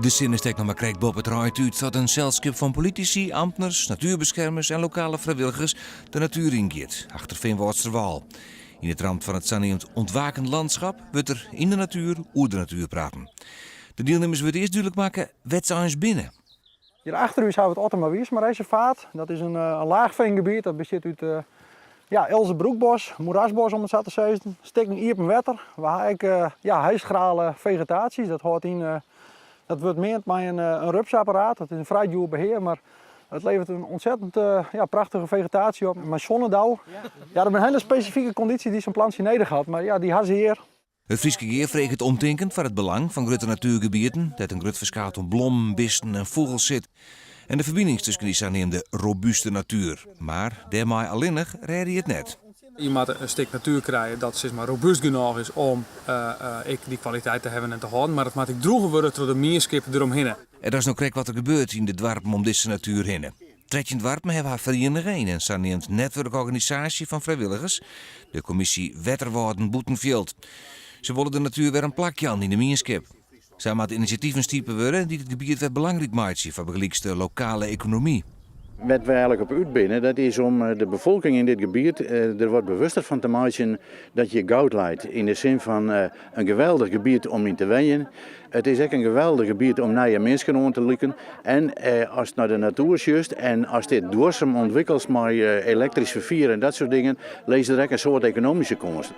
De sinne stekt noch mar krekt boppe it reid út dat in selskip fan politisy, amtners, natuerbeskermers en lokale frijwilligers de natuer yngiet, achter Feanwâldsterwâl. Yn it ramt fan it saneamd Ontwakend Landschap wurdt der yn de natuer oer de natuer praten. De dielnimmers wurdt earst dúdlik makke wêr't se eins binne. Hjir achter ús hawwe we it Ottema Wiersma Reservaat. Dat is in laagveengebiet dat bestiet út ja, Elzebroekbos, moerasbos om it sa te sizzen, stikken iepen wetter. We ha ek ja, heischrale vegetaties, dat hâldt yn dat wurdt meand mei in rupsapparaat. Dat is in frij djoer behear, mar it leveret in ontzettend ja, prachtige vegetatie op mei zonnedauw. Ja, dat binne hiele spesifike kondysjes dy't sa'n plantsje nedich hat, mar ja, dy ha se hjir. It Fryske Gea freget omtinken foar it belang fan grutte natuergebieten, dêr't in grut ferskaat oan blommen, bisten en fûgels sit. En de ferbinings tusken dy saneamde robúste natuer. Mar dêrmei allinnich rêde je it net. Je moatte in stik natuer krije dat sis mar robúst genôch is om ek dy kwaliteit te hawwen en te hâlden, mar it moat ek droegen wurde troch de mienskip deromhinne. En dat is no krekt wat der gebeurt yn de doarpen om dizze natuer hinne. 13 doarpen hawwe har ferienige yn in saneamd netwurkorganisaasje fan frijwilligers, de Commissie Wetterwâlden Bûtenfjild. Se wolle de natuer wer in plak jaan yn de mienskip. Sa moatte inisjativen stipe wurde dy't it gebiet wer belangryk meitsje foar bygelyks de lokale ekonomy. Wêr't wy eigenlik op út binne, dat is om de befolking yn dit gebiet der wat bewuster fan te meitsjen dat hjir goud leit. Yn de sin fan in geweldich gebiet om yn te wenjen. It is ek in geweldich gebiet om nije minsken oan te lûken. En ast nei de natoer sjochst en ast dit duorsum ûntwikkelst mei elektrysk ferfier en dat soart dingen, lizze der ek in soad ekonomyske kânsen.